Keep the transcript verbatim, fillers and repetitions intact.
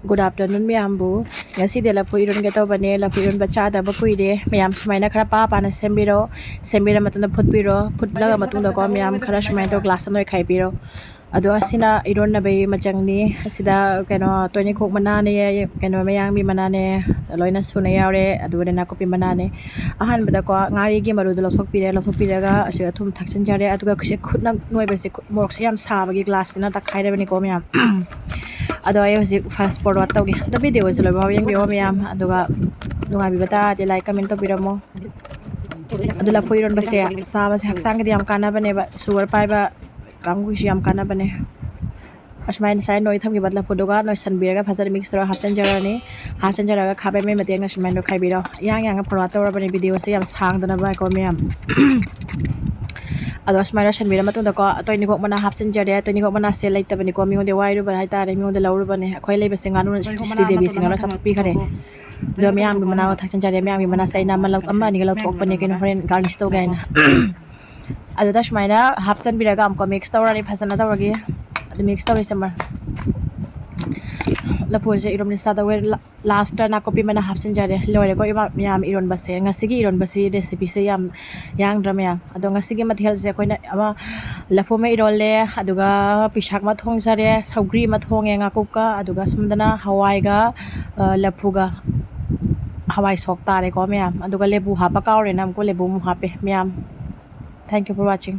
Good afternoon ꯃꯌꯥꯝꯕꯨ꯫ ꯉꯁꯤꯗꯤ ꯂꯐꯨ ꯏꯔꯣꯟꯒꯦ ꯇꯧꯕꯅꯦ꯫ ꯂꯐꯨ ꯏꯔꯣꯟꯕ ꯆꯥꯗꯕ ꯀꯨꯏꯔꯦ꯫ ꯃꯌꯥꯝ ꯁꯨꯃꯥꯏꯅ ꯈꯔ ꯄꯥ ꯄꯥꯅ ꯁꯦꯝꯕꯤꯔꯣ꯫ ꯁꯦꯝꯕꯤꯔ ꯃꯇꯨꯡꯗ ꯐꯨꯠꯄꯤꯔꯣ꯫ ꯐꯨꯠꯂꯒ ꯃꯇꯨꯡꯗꯀꯣ ꯃꯌꯥꯝ ꯈꯔ ꯁꯨꯃꯥꯏꯅ ꯇꯧꯔ ꯒ꯭ꯂꯥꯁ ꯑꯃ ꯅꯣꯏꯈꯥꯏꯕꯤꯔꯣ꯫ ꯑꯗꯣ ꯑꯁꯤꯅ ꯏꯔꯣꯟꯅꯕꯒꯤ ꯃꯆꯪꯅꯤ꯫ ꯑꯁꯤꯗ ꯀꯩꯅꯣ ꯇꯣꯏꯅꯤꯈꯣꯛ ꯃꯅꯥꯅꯦ, ꯀꯩꯅꯣ ꯃꯌꯥꯡꯕꯤ ꯃꯅꯥꯅꯦ, ꯂꯣꯏꯅ ꯁꯨꯅ ꯌꯥꯎꯔꯦ꯫ ꯑꯗꯨꯒ ꯅꯥꯀꯨꯞꯄꯤ ꯃꯅꯥꯅꯦ꯫ ꯑꯍꯥꯟꯕꯗꯀꯣ ꯉꯥꯔꯤꯒꯤ ꯃꯔꯨꯗꯣ ꯂꯧꯊꯣꯛꯄꯤꯔꯦ꯫ ꯂꯧꯊꯣꯛꯄꯤꯔꯒ ꯑꯁꯤꯗ ꯊꯨꯝ ꯊꯥꯛꯆꯤꯟꯖꯔꯦ꯫ ꯑꯗꯨꯒ ꯁꯤ ꯈꯨꯠꯅ ꯅꯣꯏꯕꯁꯦ, ꯈꯨꯠ ꯃꯣꯔꯣꯛꯁꯦ ꯌꯥꯝ ꯁꯥꯕꯒꯤ ꯒ꯭ꯂꯥꯁꯁꯤꯅ ꯇꯛꯈꯥꯏꯔꯕꯅꯤꯀꯣ ꯃꯌꯥꯝ꯫ ꯑꯗꯣ ꯑꯩ ꯍꯧꯖꯤꯛ fast forward ꯇꯧꯒꯦ꯫ ꯑꯗꯣ videoꯁꯦ ꯂꯣꯏꯐꯥꯎ ꯌꯦꯡꯕꯤꯌꯣ ꯃꯌꯥꯝ꯫ ꯑꯗꯨꯒ ꯅꯨꯡꯉꯥꯏꯕꯤꯕ ꯇꯥꯔꯗꯤ like comment ꯇꯧꯕꯤꯔꯝꯃꯣ꯫ ꯑꯗꯨ ꯂꯐꯨ ꯏꯔꯣꯟꯕꯁꯦ ꯆꯥꯕꯁꯦ ꯍꯛꯆꯥꯡꯒꯤꯗꯤ ꯌꯥꯝ ꯀꯥꯟꯅꯕꯅꯦꯕ꯫ Sugar ꯄꯥꯏꯕ ꯀꯥꯡꯕꯨꯒꯤꯁꯨ ꯌꯥꯝ ꯀꯥꯟꯅꯕꯅꯦ꯫ ꯑꯁꯨꯃꯥꯏꯅ ꯉꯁꯥꯏ ꯅꯣꯏ ꯊꯝꯈꯤꯕ ꯂꯐꯨꯗꯨꯒ ꯅꯣꯏꯁꯟꯕꯤꯔꯒ ꯐꯖꯅ mix ꯇꯧꯔꯒ ꯍꯥꯞꯆꯤꯟꯖꯔꯅꯤ꯫ ꯍꯥꯞꯆꯤꯟꯖꯔꯒ ꯈꯥꯕꯩ ꯃꯩ ꯃꯇꯦꯛꯅ ꯁꯨꯃꯥꯏꯅ ꯅꯣꯏꯈꯥꯏꯕꯤꯔꯣ꯫ ꯏꯌꯥꯡ ꯌꯥꯡꯅ forward ꯇꯧꯔꯕꯅꯦ videoꯁꯦ ꯌꯥꯝ ꯁꯥꯡꯗꯅꯕ ꯍꯥꯏꯀꯣ ꯃꯌꯥꯝ꯫ ꯑꯗꯣ ꯁꯨꯃꯥꯏꯅ ꯂꯣꯏꯁꯤꯟꯕꯤꯔ ꯃꯇꯨꯡꯗꯀꯣ ꯇꯣꯏꯅꯤꯈꯣꯛ ꯃꯅꯥ ꯍꯥꯞꯆꯤꯟꯖꯔꯦ꯫ ꯇꯣꯏꯅꯤꯈꯣꯛ ꯃꯅꯥꯁꯦ ꯂꯩꯇꯕꯅꯤꯀꯣ, ꯃꯤꯉꯣꯟꯗ ꯋꯥꯏꯔꯨꯕ ꯍꯥꯏꯇꯥꯔꯦ, ꯃꯤꯉꯣꯟꯗ ꯂꯧꯔꯨꯕꯅꯦ꯫ ꯑꯩꯈꯣꯏ ꯂꯩꯕꯁꯦ ꯉꯥꯅꯨ ꯁꯤꯗꯤ ꯗꯦꯕꯤꯁꯤ ꯉꯥꯅꯨ ꯆꯥꯊꯣꯛꯄꯤꯈ꯭ꯔꯦ꯫ ꯑꯗꯣ ꯃꯌꯥꯡꯒꯤ ꯃꯅꯥ ꯊꯥꯛꯆꯤꯟꯖꯔꯦ꯫ ꯃꯌꯥꯡꯒꯤ ꯃꯅꯥꯁꯦ ꯑꯩꯅ ꯑꯃ ꯑꯃ ꯑꯅꯤꯒ ꯂꯧꯊꯣꯛꯄꯅꯦ, ꯀꯩꯅꯣ ꯍꯣꯔꯦꯟ garnish ꯇꯧꯒꯦ ꯍꯥꯏꯅ꯫ ꯑꯗꯨꯗ ꯁꯨꯃꯥꯏꯅ ꯍꯥꯞꯆꯤꯟꯕꯤꯔꯒ ꯑꯃꯨꯛꯀ mix ꯇꯧꯔꯅꯤ, ꯐꯖꯅ ꯇꯧꯔꯒꯦ꯫ ꯑꯗꯨ mix ꯇꯧꯔꯤꯁꯦ ꯃ-, ꯂꯐꯨꯁꯦ ꯏꯔꯣꯝꯅ ꯆꯥꯗꯧꯋꯦ꯫ ꯂꯥ-, lastꯇ ꯅꯥꯀꯨꯞꯄꯤ ꯃꯅꯥ ꯍꯥꯞꯆꯤꯟꯖꯔꯦ꯫ ꯂꯣꯏꯔꯦꯀꯣ ꯏꯃꯥ-, ꯃꯌꯥꯝ ꯏꯔꯣꯟꯕꯁꯦ, ꯉꯁꯤꯒꯤ ꯏꯔꯣꯟꯕꯁꯤ recipeꯁꯦ ꯌꯥꯝ ꯌꯥꯡꯗ꯭ꯔꯥ ꯃꯌꯥꯝ? ꯑꯗꯣ ꯉꯁꯤꯒꯤ ꯃꯊꯦꯜꯁꯦ ꯑꯩꯈꯣꯏꯅ ꯑꯃ ꯂꯐꯨ ꯑꯃ ꯏꯔꯣꯜꯂꯦ, ꯑꯗꯨꯒ ꯄꯤꯁꯥꯛ ꯑꯃ ꯊꯣꯡꯖꯔꯦ, ꯁꯧꯒ꯭ꯔꯤ ꯑꯃ ꯊꯣꯡꯉꯦ ꯉꯥꯀꯨꯞꯀ, ꯑꯗꯨꯒ ꯁꯣꯝꯗꯅ ꯍꯋꯥꯏꯒ, ꯑ, ꯂꯐꯨꯒ ꯍꯋꯥꯏ ꯁꯣꯛ ꯇꯥꯔꯦꯀꯣ ꯃꯌꯥꯝ꯫ ꯑꯗꯨꯒ ꯂꯦꯕꯨ ꯍꯥꯞꯄ ꯀꯥꯎꯔꯦꯅ ꯑꯃꯨꯛꯀ ꯂꯦꯕꯨ ꯑꯃꯨꯛ ꯍꯥꯞꯄꯦ ꯃꯌꯥꯝ꯫ Thank you for watching.